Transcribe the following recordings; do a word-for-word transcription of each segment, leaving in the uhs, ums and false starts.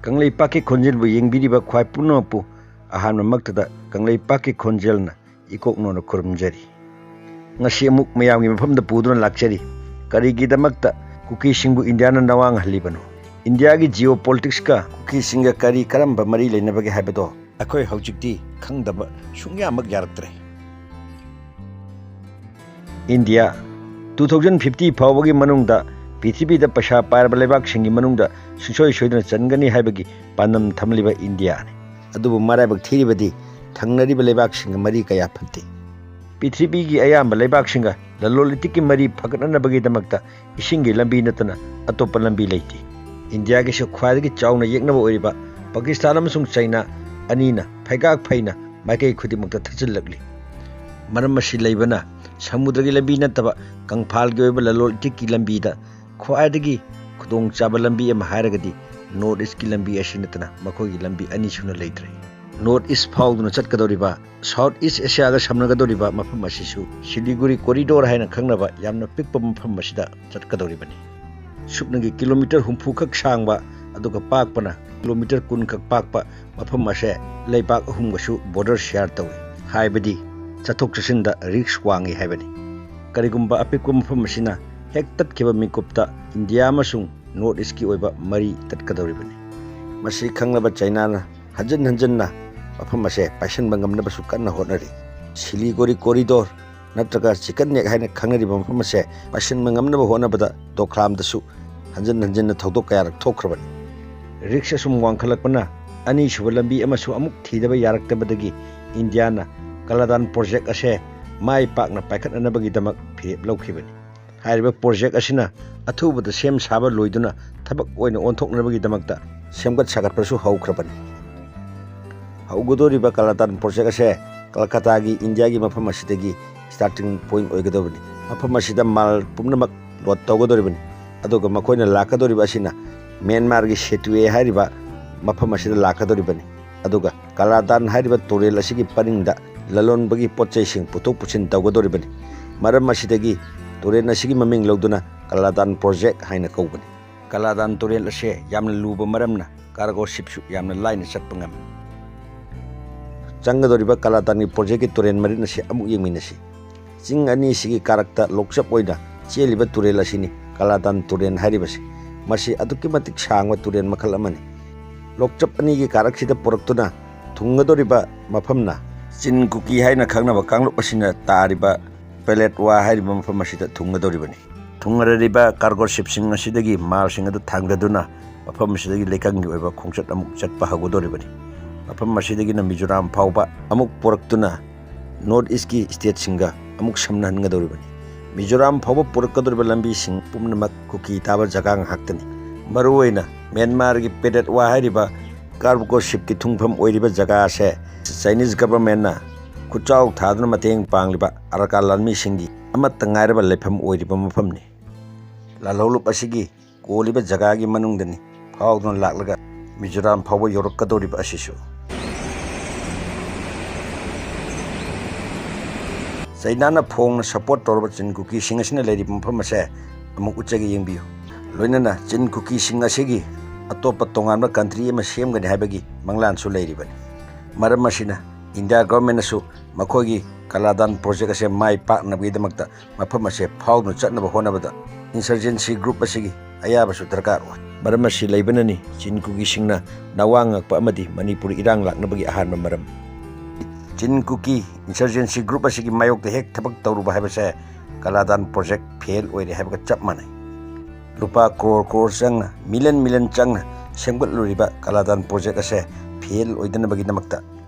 ꯀꯪꯂꯩꯄꯥꯛꯀꯤ ꯈꯣꯟꯖꯦꯜꯕꯨ ꯌꯦꯡꯕꯤꯔꯤꯕ ꯈ꯭ꯋꯥꯏ ꯄꯨꯝꯅꯃꯛꯄꯨ ꯑꯍꯥꯟꯕꯃꯛꯇꯗ ꯀꯪꯂꯩꯄꯥꯛꯀꯤ ꯈꯣꯟꯖꯦꯜꯅ ꯏꯀꯣꯛꯅꯣꯅ ꯈꯨꯔꯨꯝꯖꯔꯤ꯫ ꯉꯁꯤ ꯑꯃꯨꯛ ꯃꯌꯥꯝꯒꯤ ꯃꯐꯝꯗ ꯄꯨꯗꯨꯅ ꯂꯥꯛꯆꯔꯤ꯫ ꯀꯔꯤꯒꯤꯗꯃꯛꯇ ꯀꯨꯀꯤꯁꯤꯡꯕꯨ ꯏꯟꯗꯤꯌꯥꯅ ꯅꯋꯥꯡꯍꯜꯂꯤꯕꯅꯣ? ꯏꯟꯗꯤꯌꯥꯒꯤ geopoliticsꯀ ꯀꯨꯀꯤꯁꯤꯡꯒ ꯀꯔꯤ ꯀꯔꯝꯕ ꯃꯔꯤ ꯂꯩꯅꯕꯒꯦ ꯍꯥꯏꯕꯗꯣ ꯑꯩꯈꯣꯏ ꯍꯧꯖꯤꯛꯇꯤ ꯈꯪꯗꯕ ꯁꯨꯡꯌꯥꯃꯛ ꯌꯥꯔꯛꯇ꯭ꯔꯦ꯫ ꯏꯟꯗꯤꯌꯥ two thousand fifty ꯐꯥꯎꯕꯒꯤ ꯃꯅꯨꯡꯗ ꯄ꯭ꯔꯤꯊꯤꯕꯤꯗ ꯄꯩꯁꯥ ꯄꯥꯏꯔꯕ ꯂꯩꯕꯥꯛꯁꯤꯡꯒꯤ ꯃꯅꯨꯡꯗ ꯁꯨꯡꯁꯣꯏ ꯁꯣꯏꯗꯅ ꯆꯟꯒꯅꯤ ꯍꯥꯏꯕꯒꯤ ꯄꯥꯟꯗꯝ ꯊꯝꯂꯤꯕ ꯏꯟꯗꯤꯌꯥꯅꯤ꯫ ꯑꯗꯨꯕꯨ ꯃꯔꯥꯏꯕꯛ ꯊꯤꯔꯤꯕꯗꯤ ꯊꯪꯅꯔꯤꯕ ꯂꯩꯕꯥꯛꯁꯤꯡꯒ ꯃꯔꯤ ꯀꯌꯥ ꯐꯠꯇꯦ꯫ ꯄ꯭ꯔꯤꯊꯤꯕꯤꯒꯤ ꯑꯌꯥꯝꯕ ꯂꯩꯕꯥꯛꯁꯤꯡꯒ ꯂꯂꯣꯟ ꯏꯇꯤꯛꯀꯤ ꯃꯔꯤ ꯐꯒꯠꯅꯅꯕꯒꯤꯗꯃꯛꯇ ꯏꯁꯤꯡꯒꯤ ꯂꯝꯕꯤ ꯅꯠꯇꯅ ꯑꯇꯣꯞꯄ ꯂꯝꯕꯤ ꯂꯩꯇꯦ꯫ ꯏꯟꯗꯤꯌꯥꯒꯤꯁꯨ ꯈ꯭ꯋꯥꯏꯗꯒꯤ ꯆꯥꯎꯅ ꯌꯦꯛꯅꯕ ꯑꯣꯏꯔꯤꯕ ꯄꯥꯀꯤꯁꯇꯥꯟ ꯑꯃꯁꯨꯡ ꯆꯩꯅꯥ ꯑꯅꯤꯅ ꯐꯩꯒꯥꯛ ꯐꯩꯅ ꯃꯥꯏꯀꯩ ꯈꯨꯗꯤꯡꯃꯛꯇ ꯊꯠꯆꯤꯜꯂꯛꯂꯤ꯫ ꯃꯔꯝ ꯑꯁꯤ ꯂꯩꯕꯅ ꯁꯃꯨꯗ꯭ꯔꯒꯤ ꯂꯝꯕꯤ ꯅꯠꯇꯕ ꯀꯪꯐꯥꯜꯒꯤ ꯑꯣꯏꯕ ꯂꯂꯣꯟ ꯏꯇꯤꯛꯀꯤ ꯂꯝꯕꯤꯗ ꯈ꯭ꯋꯥꯏꯗꯒꯤ ꯈꯨꯗꯣꯡꯆꯥꯕ ꯂꯝꯕꯤ ꯑꯃ ꯍꯥꯏꯔꯒꯗꯤ North Eastꯀꯤ ꯂꯝꯕꯤ ꯑꯁꯤ ꯅꯠꯇꯅ ꯃꯈꯣꯏꯒꯤ ꯂꯝꯕꯤ ꯑꯅꯤ ꯁꯨꯅ ꯂꯩꯇ꯭ꯔꯦ꯫ North East ꯐꯥꯎꯗꯨꯅ ꯆꯠꯀꯗꯧꯔꯤꯕ South East Asiaꯒ ꯁꯝꯅꯒꯗꯧꯔꯤꯕ ꯃꯐꯝ ꯑꯁꯤꯁꯨ Siliguri corridor ꯍꯥꯏꯅ ꯈꯪꯅꯕ ꯌꯥꯝꯅ ꯄꯤꯛꯄ ꯃꯐꯝ ꯑꯁꯤꯗ ꯆꯠꯀꯗꯧꯔꯤꯕꯅꯤ꯫ ꯁꯨꯞꯅꯒꯤ ꯀꯤꯂꯣꯃꯤꯇꯔ ꯍꯨꯝꯐꯨ ꯈꯛ ꯁꯥꯡꯕ, ꯑꯗꯨꯒ ꯄꯥꯛꯄꯅ ꯀꯤꯂꯣꯃꯤꯇꯔ ꯀꯨꯟ ꯈꯛ ꯄꯥꯛꯄ ꯃꯐꯝ ꯑꯁꯦ ꯂꯩꯕꯥꯛ ꯑꯍꯨꯝꯒꯁꯨ border share ꯇꯧꯏ꯫ ꯍꯥꯏꯕꯗꯤ ꯆꯠꯊꯣꯛ ꯆꯠꯁꯤꯟꯗ risk ꯋꯥꯡꯏ ꯍꯥꯏꯕꯅꯤ꯫ ꯀꯔꯤꯒꯨꯝꯕ ꯑꯄꯤꯛꯄ ꯃꯐꯝ ꯑꯁꯤꯅ ꯍꯦꯛ ꯇꯠꯈꯤꯕ ꯃꯤꯀꯨꯞꯇ ꯏꯟꯗꯤꯌꯥ ꯑꯃꯁꯨꯡ North Eastꯀꯤ ꯑꯣꯏꯕ ꯃꯔꯤ ꯇꯠꯀꯗꯧꯔꯤꯕꯅꯤ꯫ ꯃꯁꯤ ꯈꯪꯂꯕ ꯆꯩꯅꯥꯅ ꯍꯟꯖꯤꯟ ꯍꯟꯖꯤꯟꯅ ꯃꯐꯝ ꯑꯁꯦ ꯄꯥꯏꯁꯤꯟꯕ ꯉꯝꯅꯕꯁꯨ ꯀꯟꯅ ꯍꯣꯠꯅꯔꯤ꯫ Siliguri corridor ꯅꯠꯇ꯭ꯔꯒ chicken neck ꯍꯥꯏꯅ ꯈꯪꯅꯔꯤꯕ ꯃꯐꯝ ꯑꯁꯦ ꯄꯥꯏꯁꯤꯟꯕ ꯉꯝꯅꯕ ꯍꯣꯠꯅꯕꯗ ꯗꯣꯀ꯭ꯂꯥꯝꯗꯁꯨ ꯍꯟꯖꯤꯟ ꯍꯟꯖꯤꯟꯅ ꯊꯧꯗꯣꯛ ꯀꯌꯥꯔꯛ ꯊꯣꯛꯈ꯭ꯔꯕꯅꯤ꯫ Risk ꯑꯁꯨꯝ ꯋꯥꯡꯈꯠꯂꯛꯄꯅ ꯑꯅꯤꯁꯨꯕ ꯂꯝꯕꯤ ꯑꯃꯁꯨ ꯑꯃꯨꯛ ꯊꯤꯗꯕ ꯌꯥꯔꯛꯇꯕꯗꯒꯤ ꯏꯟꯗꯤꯌꯥꯅ ꯀꯂꯥꯗꯥꯟ project ꯑꯁꯦ ꯃꯥꯏ ꯄꯥꯛꯅ ꯄꯥꯏꯈꯠꯅꯅꯕꯒꯤꯗꯃꯛ ꯐꯤꯔꯦꯞ ꯂꯧꯈꯤꯕꯅꯤ꯫ ꯍꯥꯏꯔꯤꯕ project ꯑꯁꯤꯅ ꯑꯊꯨꯕꯗ ꯁꯦꯝ ꯁꯥꯕ ꯂꯣꯏꯗꯨꯅ ꯊꯕꯛ ꯑꯣꯏꯅ ꯑꯣꯟꯊꯣꯛꯅꯕꯒꯤꯗꯃꯛꯇ ꯁꯦꯝꯒꯠ ꯁꯥꯒꯠꯄꯁꯨ ꯍꯧꯈ꯭ꯔꯕꯅꯤ꯫ ꯍꯧꯒꯗꯧꯔꯤꯕ ꯀꯂꯥꯗꯥꯟ project ꯑꯁꯦ ꯀꯜꯀꯇꯥꯒꯤ ꯏꯟꯗꯤꯌꯥꯒꯤ ꯃꯐꯝ ꯑꯁꯤꯗꯒꯤ starting point ꯑꯣꯏꯒꯗꯕꯅꯤ꯫ ꯃꯐꯝ ꯑꯁꯤꯗ ꯃꯥꯜ ꯄꯨꯝꯅꯃꯛ load ꯇꯧꯒꯗꯧꯔꯤꯕꯅꯤ꯫ ꯑꯗꯨꯒ ꯃꯈꯣꯏꯅ ꯂꯥꯛꯀꯗꯧꯔꯤꯕ ꯑꯁꯤꯅ ꯃ꯭ꯌꯥꯟꯃꯥꯔꯒꯤ ꯁꯦꯇꯨꯋꯦ ꯍꯥꯏꯔꯤꯕ ꯃꯐꯝ ꯑꯁꯤꯗ ꯂꯥꯛꯀꯗꯧꯔꯤꯕꯅꯤ꯫ ꯑꯗꯨꯒ ꯀꯂꯥꯗꯥꯟ ꯍꯥꯏꯔꯤꯕ ꯇꯨꯔꯦꯜ ꯑꯁꯤꯒꯤ ꯄꯔꯤꯡꯗ ꯂꯂꯣꯟꯕꯒꯤ ꯄꯣꯠ ꯆꯩꯁꯤꯡ ꯄꯨꯊꯣꯛ ꯄꯨꯁꯤꯟ ꯇꯧꯒꯗꯧꯔꯤꯕꯅꯤ꯫ ꯃꯔꯝ ꯑꯁꯤꯗꯒꯤ ꯇꯨꯔꯦꯜ ꯑꯁꯤꯒꯤ ꯃꯃꯤꯡ ꯂꯧꯗꯨꯅ ꯀꯂꯥꯗꯥꯟ project ꯍꯥꯏꯅ ꯀꯧꯕꯅꯤ꯫ ꯀꯂꯥꯗꯥꯟ ꯇꯨꯔꯦꯜ ꯑꯁꯦ ꯌꯥꯝꯅ ꯂꯨꯕ ꯃꯔꯝꯅ cargo shipꯁꯨ ꯌꯥꯝꯅ ꯂꯥꯏꯅ ꯆꯠꯄ ꯉꯝꯃꯤ꯫ ꯆꯪꯒꯗꯧꯔꯤꯕ ꯀꯂꯥꯗꯥꯟꯒꯤ projectꯀꯤ ꯇꯨꯔꯦꯜ ꯃꯔꯤꯜ ꯑꯁꯤ ꯑꯃꯨꯛ ꯌꯦꯡꯃꯤꯟꯅꯁꯤ꯫ ꯆꯤꯡ ꯑꯅꯤꯁꯤꯒꯤ ꯀꯥꯔꯛꯇ ꯂꯣꯛꯆꯞ ꯑꯣꯏꯅ ꯆꯦꯜꯂꯤꯕ ꯇꯨꯔꯦꯜ ꯑꯁꯤꯅꯤ ꯀꯂꯥꯗꯥꯟ ꯇꯨꯔꯦꯜ ꯍꯥꯏꯔꯤꯕꯁꯤ꯫ ꯃꯁꯤ ꯑꯗꯨꯛꯀꯤ ꯃꯇꯤꯛ ꯁꯥꯡꯕ ꯇꯨꯔꯦꯜ ꯃꯈꯜ ꯑꯃꯅꯤ꯫ ꯂꯣꯛꯆꯞ ꯑꯅꯤꯒꯤ ꯀꯥꯔꯛꯁꯤꯗ ꯄꯨꯔꯛꯇꯨꯅ ꯊꯨꯡꯒꯗꯧꯔꯤꯕ ꯃꯐꯝꯅ ꯆꯤꯟ ꯀꯨꯀꯤ ꯍꯥꯏꯅ ꯈꯪꯅꯕ ꯀꯥꯡꯂꯨꯞ ꯑꯁꯤꯅ ꯇꯥꯔꯤꯕ ꯄꯦꯂꯦꯠꯋꯥ ꯍꯥꯏꯔꯤꯕ ꯃꯐꯝ ꯑꯁꯤꯗ ꯊꯨꯡꯒꯗꯧꯔꯤꯕꯅꯤ꯫ ꯊꯨꯡꯂꯔꯤꯕ cargo shipꯁꯤꯡ ꯑꯁꯤꯗꯒꯤ ꯃꯥꯜꯁꯤꯡ ꯑꯗꯨ ꯊꯥꯡꯗꯗꯨꯅ ꯃꯐꯝ ꯑꯁꯤꯗꯒꯤ ꯂꯩꯀꯪꯒꯤ ꯑꯣꯏꯕ ꯈꯣꯡꯆꯠ ꯑꯃꯨꯛ ꯆꯠꯄ ꯍꯧꯒꯗꯧꯔꯤꯕꯅꯤ꯫ ꯃꯐꯝ ꯑꯁꯤꯗꯒꯤꯅ ꯃꯤꯖꯣꯔꯥꯝ ꯐꯥꯎꯕ ꯑꯃꯨꯛ ꯄꯨꯔꯛꯇꯨꯅ North Eastꯀꯤ stateꯁꯤꯡꯒ ꯑꯃꯨꯛ ꯁꯝꯅꯍꯟꯒꯗꯧꯔꯤꯕꯅꯤ꯫ ꯃꯤꯖꯣꯔꯥꯝ ꯐꯥꯎꯕ ꯄꯨꯔꯛꯀꯗꯧꯔꯤꯕ ꯂꯝꯕꯤꯁꯤꯡ ꯄꯨꯝꯅꯃꯛ ꯀꯨꯀꯤ ꯇꯥꯕ ꯖꯒꯥ ꯉꯥꯛꯇꯅꯤ꯫ ꯃꯔꯨꯑꯣꯏꯅ ꯃ꯭ꯌꯥꯟꯃꯥꯔꯒꯤ ꯄꯦꯂꯦꯠꯋꯥ ꯍꯥꯏꯔꯤꯕ cargo shipꯀꯤ ꯊꯨꯡꯐꯝ ꯑꯣꯏꯔꯤꯕ ꯖꯒꯥ ꯑꯁꯦ Chinese governmentꯅ ꯈꯨꯠꯆꯥꯎ ꯊꯥꯗꯨꯅ ꯃꯇꯦꯡ ꯄꯥꯡꯂꯤꯕ ꯑꯔꯀꯥꯟ ꯂꯥꯟꯃꯤꯁꯤꯡꯒꯤ ꯑꯃꯠꯇ ꯉꯥꯏꯔꯕ ꯂꯩꯐꯝ ꯑꯣꯏꯔꯤꯕ ꯃꯐꯝꯅꯤ꯫ ꯂꯥꯜꯍꯧꯂꯨꯞ ꯑꯁꯤꯒꯤ ꯀꯣꯜꯂꯤꯕ ꯖꯒꯥꯒꯤ ꯃꯅꯨꯡꯗꯅꯤ ꯐꯥꯎꯗꯨꯅ ꯂꯥꯛꯂꯒ ꯃꯤꯖꯣꯔꯥꯝ ꯐꯥꯎꯕ ꯌꯧꯔꯛꯀꯗꯧꯔꯤꯕ ꯑꯁꯤꯁꯨ꯫ ꯆꯩꯅꯥꯅ ꯐꯣꯡꯅ support ꯇꯧꯔꯕ ꯆꯤꯟ ꯀꯨꯀꯤꯁꯤꯡ ꯑꯁꯤꯅ ꯂꯩꯔꯤꯕ ꯃꯐꯝ ꯑꯁꯦ ꯑꯃꯨꯛ ꯎꯠꯆꯒꯦ, ꯌꯦꯡꯕꯤꯌꯨ꯫ ꯂꯣꯏꯅꯅ ꯆꯤꯟ ꯀꯨꯀꯤꯁꯤꯡ ꯑꯁꯤꯒꯤ ꯑꯇꯣꯞꯄ ꯇꯣꯉꯥꯟꯕ country ꯑꯃ ꯁꯦꯝꯒꯅꯤ ꯍꯥꯏꯕꯒꯤ ꯃꯪꯂꯥꯟꯁꯨ ꯂꯩꯔꯤꯕꯅꯤ꯫ ꯃꯔꯝ ꯑꯁꯤꯅ India governmentꯅꯁꯨ ꯃꯈꯣꯏꯒꯤ ꯀꯂꯥꯗꯥꯟ project ꯑꯁꯦ ꯃꯥꯏ ꯄꯥꯛꯅꯕꯒꯤꯗꯃꯛꯇ ꯃꯐꯝ ꯑꯁꯦ ꯐꯥꯎꯗꯨꯅ ꯆꯠꯅꯕ ꯍꯣꯠꯅꯕꯗ insurgency group ꯑꯁꯤꯒꯤ ꯑꯌꯥꯕꯁꯨ ꯗꯔꯀꯥꯔ ꯑꯣꯏ꯫ ꯃꯔꯝ ꯑꯁꯤ ꯂꯩꯕꯅꯅꯤ ꯆꯤꯟ ꯀꯨꯀꯤꯁꯤꯡꯅ ꯅꯋꯥ ꯉꯛꯄ ꯑꯃꯗꯤ ꯃꯅꯤꯄꯨꯔ ꯏꯔꯥꯡ ꯂꯥꯛꯅꯕꯒꯤ ꯑꯍꯥꯟꯕ ꯃꯔꯝ꯫ ꯆꯤꯟ ꯀꯨꯀꯤ insurgency group ꯑꯁꯤꯒꯤ ꯃꯥꯌꯣꯛꯇ ꯍꯦꯛ ꯊꯕꯛ ꯇꯧꯔꯨꯕ ꯍꯥꯏꯕꯁꯦ ꯀꯂꯥꯗꯥꯟ project fail ꯑꯣꯏꯔꯦ ꯍꯥꯏꯕꯒ ꯆꯞ ꯃꯥꯟꯅꯩ꯫ ꯂꯨꯄꯥ ꯀ꯭ꯔꯣꯔ ꯀ꯭ꯔꯣꯔ ꯆꯪꯅ, ꯃꯤꯂꯤꯌꯟ ꯃꯤꯂꯤꯌꯟ ꯆꯪꯅ ꯁꯦꯝꯒꯠꯂꯨꯔꯤꯕ ꯀꯂꯥꯗꯥꯟ project ꯑꯁꯦ fail ꯑꯣꯏꯗꯅꯕꯒꯤꯗꯃꯛꯇ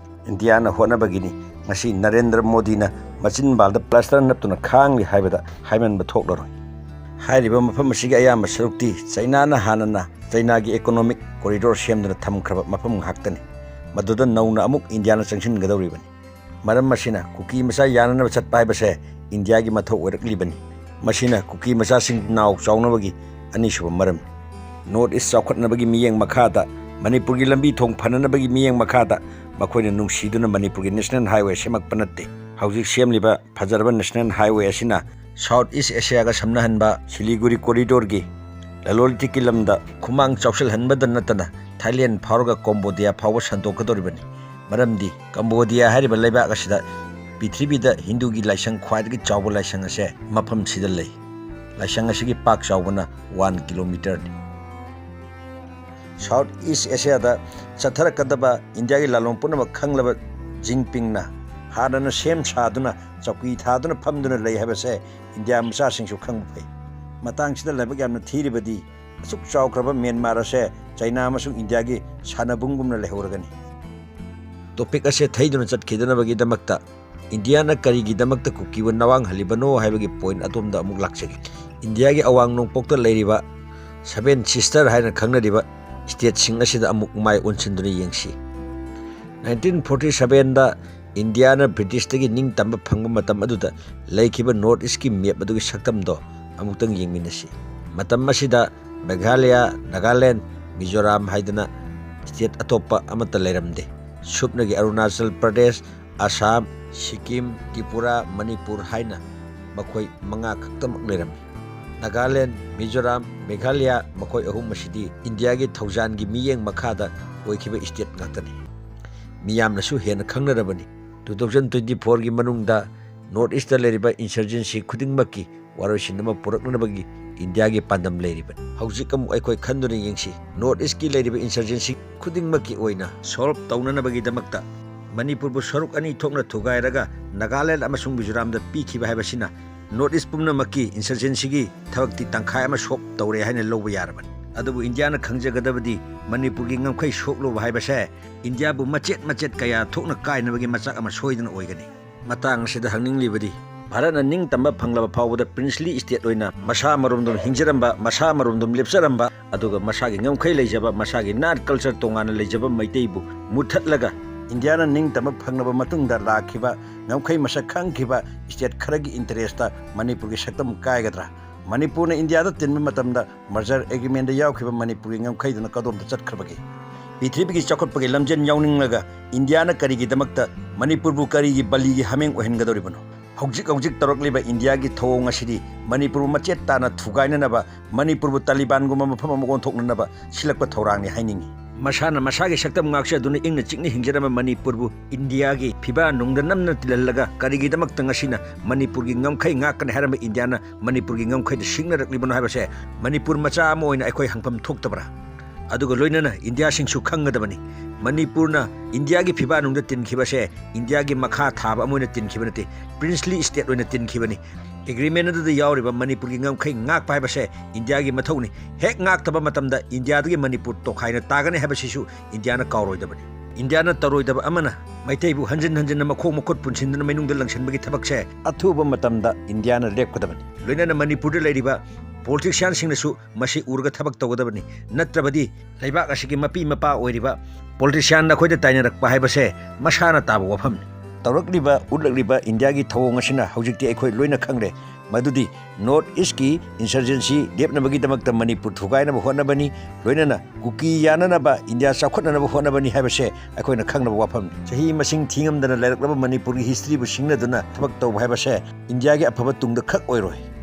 ꯏꯟꯗꯤꯌꯥꯅ ꯍꯣꯠꯅꯕꯒꯤꯅꯤ꯫ ꯉꯁꯤ ꯅꯔꯦꯟꯗ꯭ꯔ ꯃꯣꯗꯤꯅ ꯃꯆꯤꯟꯕꯥꯜꯗ plaster ꯅꯞꯇꯨꯅ ꯈꯥꯡꯂꯤ ꯍꯥꯏꯕꯗ ꯍꯥꯏꯃꯟꯕ ꯊꯣꯛꯂꯔꯣꯏ꯫ ꯍꯥꯏꯔꯤꯕ ꯃꯐꯝ ꯑꯁꯤꯒꯤ ꯑꯌꯥꯝꯕ ꯁꯔꯨꯛꯇꯤ ꯆꯩꯅꯥꯅ ꯍꯥꯟꯅꯅ ꯆꯩꯅꯥꯒꯤ economic corridor ꯁꯦꯝꯗꯨꯅ ꯊꯝꯈ꯭ꯔꯕ ꯃꯐꯝ ꯉꯥꯛꯇꯅꯤ꯫ ꯃꯗꯨꯗ ꯅꯧꯅ ꯑꯃꯨꯛ ꯏꯟꯗꯤꯌꯥꯅ ꯆꯪꯁꯤꯟꯒꯗꯧꯔꯤꯕꯅꯤ꯫ ꯃꯔꯝ ꯑꯁꯤꯅ ꯀꯨꯀꯤ ꯃꯆꯥ ꯌꯥꯅꯅꯕ ꯆꯠꯄ ꯍꯥꯏꯕꯁꯦ ꯏꯟꯗꯤꯌꯥꯒꯤ ꯃꯊꯧ ꯑꯣꯏꯔꯛꯂꯤꯕꯅꯤ꯫ ꯃꯁꯤꯅ ꯀꯨꯀꯤ ꯃꯆꯥꯁꯤꯡ ꯅꯥꯎ ꯆꯥꯎꯅꯕꯒꯤ ꯑꯅꯤꯁꯨꯕ ꯃꯔꯝ꯫ North East ꯆꯥꯎꯈꯠꯅꯕꯒꯤ ꯃꯤꯠꯌꯦꯡ ꯃꯈꯥꯗ, ꯃꯅꯤꯄꯨꯔꯒꯤ ꯂꯝꯕꯤ ꯊꯣꯡ ꯐꯅꯅꯕꯒꯤ ꯃꯤꯠꯌꯦꯡ ꯃꯈꯥꯗ ꯃꯈꯣꯏꯅ ꯅꯨꯡꯁꯤꯗꯨꯅ ꯃꯅꯤꯄꯨꯔꯒꯤ national highway ꯁꯦꯝꯃꯛꯄ ꯅꯠꯇꯦ꯫ ꯍꯧꯖꯤꯛ ꯁꯦꯝꯂꯤꯕ ꯐꯖꯔꯕ national highway ꯑꯁꯤꯅ South East Asiaꯒ ꯁꯝꯅꯍꯟꯕ ꯁꯤꯂꯤꯒꯨꯔꯤ corridorꯒꯤ ꯑꯦꯂꯣꯂꯤꯊꯤꯛꯀꯤ ꯂꯝꯗ ꯈꯨꯃꯥꯡ ꯆꯥꯎꯁꯤꯜꯍꯟꯕꯗ ꯅꯠꯇꯅ ꯊꯥꯏꯂꯦꯟ ꯐꯥꯎꯔꯒ ꯀꯣꯝꯕꯣꯗꯤꯌꯥ ꯐꯥꯎꯕ ꯁꯟꯗꯣꯛꯀꯗꯧꯔꯤꯕꯅꯤ꯫ ꯃꯔꯝꯗꯤ ꯀꯝꯕꯣꯗꯤꯌꯥ ꯍꯥꯏꯔꯤꯕ ꯂꯩꯕꯥꯛ ꯑꯁꯤꯗ ꯄ꯭ꯔꯤꯊꯤꯕꯤꯗ ꯍꯤꯟꯗꯨꯒꯤ ꯂꯥꯏꯁꯪ ꯈ꯭ꯋꯥꯏꯗꯒꯤ ꯆꯥꯎꯕ ꯂꯥꯏꯁꯪ ꯑꯁꯦ ꯃꯐꯝꯁꯤꯗ ꯂꯩ꯫ ꯂꯥꯏꯁꯪ ꯑꯁꯤꯒꯤ ꯄꯥꯛ ꯆꯥꯎꯕꯅ ꯋꯥꯟ ꯀꯤꯂꯣꯃꯤꯇꯔꯅꯤ꯫ ꯁꯥꯎꯠ ꯏꯁ ꯑꯦꯁꯤꯌꯥꯗ ꯆꯠꯊꯔꯛꯀꯗꯕ ꯏꯟꯗꯤꯌꯥꯒꯤ ꯂꯥꯂꯣꯡ ꯄꯨꯝꯅꯃꯛ ꯈꯪꯂꯕ ꯖꯤꯟꯄꯤꯡꯅ ꯍꯥꯟꯅꯅ ꯁꯦꯝ ꯁꯥꯗꯨꯅ ꯆꯧꯀꯤ ꯊꯥꯗꯨꯅ ꯐꯝꯗꯨꯅ ꯂꯩ ꯍꯥꯏꯕꯁꯦ ꯏꯟꯗꯤꯌꯥ ꯃꯆꯥꯁꯤꯡꯁꯨ ꯈꯪꯕ ꯐꯩ꯫ ꯃꯇꯥꯡꯁꯤꯗ ꯂꯥꯏꯕꯛ ꯌꯥꯝꯅ ꯊꯤꯔꯤꯕꯗꯤ ꯑꯁꯨꯛ ꯆꯥꯎꯈ꯭ꯔꯕ ꯃ꯭ꯌꯥꯟꯃꯥꯔ ꯑꯁꯦ ꯆꯩꯅꯥ ꯑꯃꯁꯨꯡ ꯏꯟꯗꯤꯌꯥꯒꯤ ꯁꯥꯟꯅꯕꯨꯡꯒꯨꯝꯅ ꯂꯩꯍꯧꯔꯒꯅꯤ꯫ ꯇꯣꯄꯤꯛ ꯑꯁꯦ ꯊꯩꯗꯨꯅ ꯆꯠꯈꯤꯗꯅꯕꯒꯤꯗꯃꯛꯇ ꯏꯟꯗꯤꯌꯥꯅ ꯀꯔꯤꯒꯤꯗꯃꯛꯇ ꯀꯨꯀꯤꯕꯨ ꯅꯋꯥꯡꯍꯜꯂꯤꯕꯅꯣ ꯍꯥꯏꯕꯒꯤ ꯄꯣꯏꯟ ꯑꯗꯣꯝꯗ ꯑꯃꯨꯛ ꯂꯥꯛꯆꯒꯦ꯫ ꯏꯟꯗꯤꯌꯥꯒꯤ ꯑꯋꯥꯡ ꯅꯣꯡꯄꯣꯛꯇ ꯂꯩꯔꯤꯕ ꯁꯚꯦꯟ ꯁꯤꯁꯇꯔ ꯍꯥꯏꯅ ꯈꯪꯅꯔꯤꯕ ꯁ꯭ꯇꯦꯠꯁꯤꯡ ꯑꯁꯤꯗ ꯑꯃꯨꯛ ꯃꯥꯏ ꯑꯣꯟꯁꯤꯟꯗꯨꯅ ꯌꯦꯡꯁꯤ꯫ ꯅꯥꯏꯟꯇꯤꯟ ꯐꯣꯔꯇꯤ ꯁꯚꯦꯟꯗ ꯏꯟꯗꯤꯌꯥꯅ ꯕ꯭ꯔꯤꯇꯤꯁꯇꯒꯤ ꯅꯤꯡꯇꯝꯕ ꯐꯪꯕ ꯃꯇꯝ ꯑꯗꯨꯗ ꯂꯩꯈꯤꯕ ꯅꯣꯔꯠ ꯏꯁꯀꯤ ꯃꯦꯞ ꯑꯗꯨꯒꯤ ꯁꯛꯇꯝꯗꯣ ꯑꯃꯨꯛꯇꯪ ꯌꯦꯡꯃꯤꯟꯅꯁꯤ꯫ ꯃꯇꯝ ꯑꯁꯤꯗ ꯃꯦꯘꯥꯂꯌꯥ, ꯅꯥꯒꯥꯂꯦꯟ, ꯃꯤꯖꯣꯔꯥꯝ ꯍꯥꯏꯗꯅ ꯁ꯭ꯇꯦꯠ ꯑꯇꯣꯞꯄ ꯑꯃꯠꯇ ꯂꯩꯔꯝꯗꯦ꯫ ꯁꯨꯞꯅꯒꯤ ꯑꯔꯨꯅꯥꯆꯜ ꯄ꯭ꯔꯗꯦꯁ, ꯑꯁꯥꯝ, ꯁꯤꯛꯀꯤꯝ, ꯇ꯭ꯔꯤꯄꯨꯔꯥ, ꯃꯅꯤꯄꯨꯔ ꯍꯥꯏꯅ ꯃꯈꯣꯏ ꯃꯉꯥ ꯈꯛꯇꯃꯛ ꯂꯩꯔꯝꯃꯤ꯫ ꯅꯥꯒꯥꯂꯦꯟ, ꯃꯤꯖꯣꯔꯥꯝ, ꯃꯦꯘꯥꯂꯌꯥ ꯃꯈꯣꯏ ꯑꯍꯨꯝ ꯑꯁꯤꯗꯤ ꯏꯟꯗꯤꯌꯥꯒꯤ ꯊꯧꯖꯥꯟꯒꯤ ꯃꯤꯠꯌꯦꯡ ꯃꯈꯥꯗ ꯑꯣꯏꯈꯤꯕ ꯁ꯭ꯇꯦꯠ ꯉꯥꯛꯇꯅꯤ꯫ ꯃꯤꯌꯥꯝꯅꯁꯨ ꯍꯦꯟꯅ ꯈꯪꯅꯔꯕꯅꯤ꯫ ꯇꯨ ꯊꯥꯎꯖꯟ ꯇ꯭ꯋꯦꯟꯇꯤ ꯐꯣꯔꯒꯤ ꯃꯅꯨꯡꯗ ꯅꯣꯔꯠ ꯏꯁꯇ ꯂꯩꯔꯤꯕ ꯏꯟꯁꯔꯖꯦꯟꯁꯤ ꯈꯨꯗꯤꯡꯃꯛꯀꯤ ꯋꯥꯔꯣꯏꯁꯤꯟ ꯑꯃ ꯄꯨꯔꯛꯅꯅꯕꯒꯤ ꯏꯟꯗꯤꯌꯥꯒꯤ ꯄꯥꯟꯗꯝ ꯂꯩꯔꯤꯕꯅꯤ꯫ ꯍꯧꯖꯤꯛ ꯑꯃꯨꯛ ꯑꯩꯈꯣꯏ ꯈꯟꯗꯨꯅ ꯌꯦꯡꯁꯤ, ꯅꯣꯔꯠ ꯏꯁꯀꯤ ꯂꯩꯔꯤꯕ ꯏꯟꯁꯔꯖꯦꯟꯁꯤ ꯈꯨꯗꯤꯡꯃꯛꯀꯤ ꯑꯣꯏꯅ ꯁꯣꯜꯕ ꯇꯧꯅꯅꯕꯒꯤꯗꯃꯛꯇ ꯃꯅꯤꯄꯨꯔꯕꯨ ꯁꯔꯨꯛ ꯑꯅꯤ ꯊꯣꯛꯅ ꯊꯨꯒꯥꯏꯔꯒ ꯅꯥꯒꯥꯂꯦꯟ ꯑꯃꯁꯨꯡ ꯃꯤꯖꯣꯔꯥꯝꯗ ꯄꯤꯈꯤꯕ ꯍꯥꯏꯕꯁꯤꯅ ꯅꯣꯔꯠ ꯏꯁ ꯄꯨꯝꯅꯃꯛꯀꯤ ꯏꯟꯁꯔꯖꯦꯟꯁꯤꯒꯤ ꯊꯕꯛꯇꯤ ꯇꯪꯈꯥꯏ ꯑꯃ ꯁꯣꯞ ꯇꯧꯔꯦ ꯍꯥꯏꯅ ꯂꯧꯕ ꯌꯥꯔꯕꯅꯤ꯫ ꯑꯗꯨꯕꯨ ꯏꯟꯗꯤꯌꯥꯅ ꯈꯪꯖꯒꯗꯕꯗꯤ ꯃꯅꯤꯄꯨꯔꯒꯤ ꯉꯝꯈꯩ ꯁꯣꯛꯂꯨꯕ ꯍꯥꯏꯕꯁꯦ ꯏꯟꯗꯤꯌꯥꯕꯨ ꯃꯆꯦꯠ ꯃꯆꯦꯠ ꯀꯌꯥ ꯊꯣꯛꯅ ꯀꯥꯏꯅꯕꯒꯤ ꯃꯆꯥꯛ ꯑꯃ ꯁꯣꯏꯗꯅ ꯑꯣꯏꯒꯅꯤ꯫ ꯃꯇꯥꯡ ꯑꯁꯤꯗ ꯍꯪꯅꯤꯡꯂꯤꯕꯗꯤ, ꯚꯥꯔꯠꯅ ꯅꯤꯡꯇꯝꯕ ꯐꯪꯂꯕ ꯐꯥꯎꯕꯗ ꯄ꯭ꯔꯤꯟꯁꯂꯤ ꯁ꯭ꯇꯦꯠ ꯑꯣꯏꯅ ꯃꯁꯥ ꯃꯔꯣꯝꯗꯣꯝ ꯍꯤꯡꯖꯔꯝꯕ, ꯃꯁꯥ ꯃꯔꯣꯝꯗꯣꯝ ꯂꯦꯞꯆꯔꯝꯕ, ꯑꯗꯨꯒ ꯃꯁꯥꯒꯤ ꯉꯝꯈꯩ ꯂꯩꯖꯕ, ꯃꯁꯥꯒꯤ ꯅꯥꯠ ꯀꯜꯆꯔ ꯇꯣꯉꯥꯟꯅ ꯂꯩꯖꯕ ꯃꯩꯇꯩꯕꯨ ꯃꯨꯠꯊꯠꯂꯒ, ꯏꯟꯗꯤꯌꯥꯅ ꯅꯤꯡꯇꯝꯕ ꯐꯪꯂꯕ ꯃꯇꯨꯡꯗ ꯂꯥꯛꯈꯤꯕ ꯉꯝꯈꯩ ꯃꯁꯛ ꯈꯪꯈꯤꯕ ꯁ꯭ꯇꯦꯠ ꯈꯔꯒꯤ ꯏꯟꯇꯔꯦꯁꯇ ꯃꯅꯤꯄꯨꯔꯒꯤ ꯁꯛꯇꯝ ꯀꯥꯏꯒꯗ꯭ꯔꯥ? ꯃꯅꯤꯄꯨꯔꯅ ꯏꯟꯗꯤꯌꯥꯗ ꯇꯤꯟꯕ ꯃꯇꯝꯗ ꯃꯔꯖꯔ ꯑꯦꯒ꯭ꯔꯤꯃꯦꯟꯗ ꯌꯥꯎꯈꯤꯕ ꯃꯅꯤꯄꯨꯔꯒꯤ ꯉꯝꯈꯩꯗꯨꯅ ꯀꯗꯣꯝꯗ ꯆꯠꯈ꯭ꯔꯕꯒꯦ? ꯄ꯭ꯔꯤꯊꯤꯕꯤꯒꯤ ꯆꯥꯎꯈꯠꯄꯒꯤ ꯂꯝꯖꯦꯟ ꯌꯥꯎꯅꯤꯡꯂꯒ ꯏꯟꯗꯤꯌꯥꯅ ꯀꯔꯤꯒꯤꯗꯃꯛꯇ ꯃꯅꯤꯄꯨꯔꯕꯨ ꯀꯔꯤꯒꯤ ꯕꯂꯤꯒꯤ ꯍꯥꯃꯦꯡ ꯑꯣꯏꯍꯟꯒꯗꯧꯔꯤꯕꯅꯣ? ꯍꯧꯖꯤꯛ ꯍꯧꯖꯤꯛ ꯇꯧꯔꯛꯂꯤꯕ ꯏꯟꯗꯤꯌꯥꯒꯤ ꯊꯧꯑꯣꯡ ꯑꯁꯤꯗꯤ ꯃꯅꯤꯄꯨꯔꯕꯨ ꯃꯆꯦꯠ ꯇꯥꯅ ꯊꯨꯒꯥꯏꯅꯅꯕ, ꯃꯅꯤꯄꯨꯔꯕꯨ ꯇꯥꯂꯤꯕꯥꯟꯒꯨꯝꯕ ꯃꯐꯝ ꯑꯃ ꯑꯣꯟꯊꯣꯛꯅꯅꯕ ꯁꯤꯜꯂꯛꯄ ꯊꯧꯔꯥꯡꯅꯤ ꯍꯥꯏꯅꯤꯡꯏ꯫ ꯃꯁꯥꯅ ꯃꯁꯥꯒꯤ ꯁꯛꯇꯝ ꯉꯥꯛꯆꯗꯨꯅ ꯏꯪꯅ ꯆꯤꯛꯅ ꯍꯤꯡꯖꯔꯝꯕ ꯃꯅꯤꯄꯨꯔꯕꯨ ꯏꯟꯗꯤꯌꯥꯒꯤ ꯐꯤꯕꯥ ꯅꯨꯡꯗ ꯅꯝꯅ ꯇꯤꯜꯍꯜꯂꯒ ꯀꯔꯤꯒꯤꯗꯃꯛꯇ ꯉꯁꯤꯅ ꯃꯅꯤꯄꯨꯔꯒꯤ ꯉꯝꯈꯩ ꯉꯥꯛꯀꯅꯤ ꯍꯥꯏꯔꯝꯕ ꯏꯟꯗꯤꯌꯥꯅ ꯃꯅꯤꯄꯨꯔꯒꯤ ꯉꯝꯈꯩꯗ ꯁꯤꯡꯅꯔꯛꯂꯤꯕꯅꯣ ꯍꯥꯏꯕꯁꯦ ꯃꯅꯤꯄꯨꯔ ꯃꯆꯥ ꯑꯃ ꯑꯣꯏꯅ ꯑꯩꯈꯣꯏ ꯍꯪꯐꯝ ꯊꯣꯛꯇꯕ꯭ꯔꯥ? ꯑꯗꯨꯒ ꯂꯣꯏꯅꯅ ꯏꯟꯗꯤꯌꯥꯁꯤꯡꯁꯨ ꯈꯪꯒꯗꯕꯅꯤ, ꯃꯅꯤꯄꯨꯔꯅ ꯏꯟꯗꯤꯌꯥꯒꯤ ꯐꯤꯕꯥ ꯅꯨꯡꯗ ꯇꯤꯟꯈꯤꯕꯁꯦ ꯏꯟꯗꯤꯌꯥꯒꯤ ꯃꯈꯥ ꯊꯥꯕ ꯑꯃ ꯑꯣꯏꯅ ꯇꯤꯟꯈꯤꯕ ꯅꯠꯇꯦ, princely state ꯑꯣꯏꯅ ꯇꯤꯟꯈꯤꯕꯅꯤ꯫ ꯑꯦꯒ꯭ꯔꯤꯃꯦꯟ ꯑꯗꯨꯗ ꯌꯥꯎꯔꯤꯕ ꯃꯅꯤꯄꯨꯔꯒꯤ ꯉꯝꯈꯩ ꯉꯥꯛꯄ ꯍꯥꯏꯕꯁꯦ ꯏꯟꯗꯤꯌꯥꯒꯤ ꯃꯊꯧꯅꯤ꯫ ꯍꯦꯛ ꯉꯥꯛꯇꯕ ꯃꯇꯝꯗ ꯏꯟꯗꯤꯌꯥꯗꯒꯤ ꯃꯅꯤꯄꯨꯔ ꯇꯣꯈꯥꯏꯅ ꯇꯥꯒꯅꯤ ꯍꯥꯏꯕꯁꯤꯁꯨ ꯏꯟꯗꯤꯌꯥꯅ ꯀꯥꯎꯔꯣꯏꯗꯕꯅꯤ꯫ ꯏꯟꯗꯤꯌꯥꯅ ꯇꯧꯔꯣꯏꯗꯕ ꯑꯃꯅ ꯃꯩꯇꯩꯕꯨ ꯍꯟꯖꯤꯟ ꯍꯟꯖꯤꯟꯅ ꯃꯈꯣꯡ ꯃꯈꯨꯠ ꯄꯨꯟꯁꯤꯟꯗꯨꯅ ꯃꯩꯅꯨꯡꯗ ꯂꯪꯁꯤꯟꯕꯒꯤ ꯊꯕꯛꯁꯦ ꯑꯊꯨꯕ ꯃꯇꯝꯗ ꯏꯟꯗꯤꯌꯥꯅ ꯂꯦꯞꯀꯗꯕꯅꯤ꯫ ꯂꯣꯏꯅꯅ ꯃꯅꯤꯄꯨꯔꯗ ꯂꯩꯔꯤꯕ ꯄꯣꯂꯤꯇꯤꯁꯤꯌꯥꯟꯁꯤꯡꯅꯁꯨ ꯃꯁꯤ ꯎꯔꯒ ꯊꯕꯛ ꯇꯧꯒꯗꯕꯅꯤ꯫ ꯅꯠꯇ꯭ꯔꯕꯗꯤ ꯂꯩꯕꯥꯛ ꯑꯁꯤꯒꯤ ꯃꯄꯤ ꯃꯄꯥ ꯑꯣꯏꯔꯤꯕ ꯄꯣꯂꯤꯇꯤꯁꯤꯌꯥꯟ ꯑꯩꯈꯣꯏꯗ ꯇꯥꯏꯅꯔꯛꯄ ꯍꯥꯏꯕꯁꯦ ꯃꯁꯥꯅ ꯇꯥꯕ ꯋꯥꯐꯝꯅꯤ꯫ ꯇꯧꯔꯛꯂꯤꯕ, ꯎꯠꯂꯛꯂꯤꯕ ꯏꯟꯗꯤꯌꯥꯒꯤ ꯊꯧꯑꯣꯡ ꯑꯁꯤꯅ ꯍꯧꯖꯤꯛꯇꯤ ꯑꯩꯈꯣꯏ ꯂꯣꯏꯅ ꯈꯪꯂꯦ, ꯃꯗꯨꯗꯤ ꯅꯣꯔꯠ ꯏꯁꯀꯤ ꯏꯟꯁꯔꯖꯦꯟꯁꯤ ꯂꯦꯞꯅꯕꯒꯤꯗꯃꯛꯇ ꯃꯅꯤꯄꯨꯔ ꯊꯨꯒꯥꯏꯅꯕ ꯍꯣꯠꯅꯕꯅꯤ, ꯂꯣꯏꯅꯅ ꯀꯨꯀꯤ ꯌꯥꯅꯅꯕ ꯏꯟꯗꯤꯌꯥ ꯆꯥꯎꯈꯠꯅꯅꯕ ꯍꯣꯠꯅꯕꯅꯤ ꯍꯥꯏꯕꯁꯦ ꯑꯩꯈꯣꯏꯅ ꯈꯪꯅꯕ ꯋꯥꯐꯝꯅꯤ꯫ ꯆꯍꯤ ꯃꯁꯤꯡ ꯊꯤꯉꯝꯗꯅ ꯂꯩꯔꯛꯂꯕ ꯃꯅꯤꯄꯨꯔꯒꯤ ꯍꯤꯁꯇ꯭ꯔꯤꯕꯨ ꯁꯤꯡꯅꯗꯨꯅ ꯊꯕꯛ ꯇꯧꯕ ꯍꯥꯏꯕꯁꯦ ꯏꯟꯗꯤꯌꯥꯒꯤ ꯑꯐꯕ ꯇꯨꯡꯗ ꯈꯛ ꯑꯣꯏꯔꯣꯏ꯫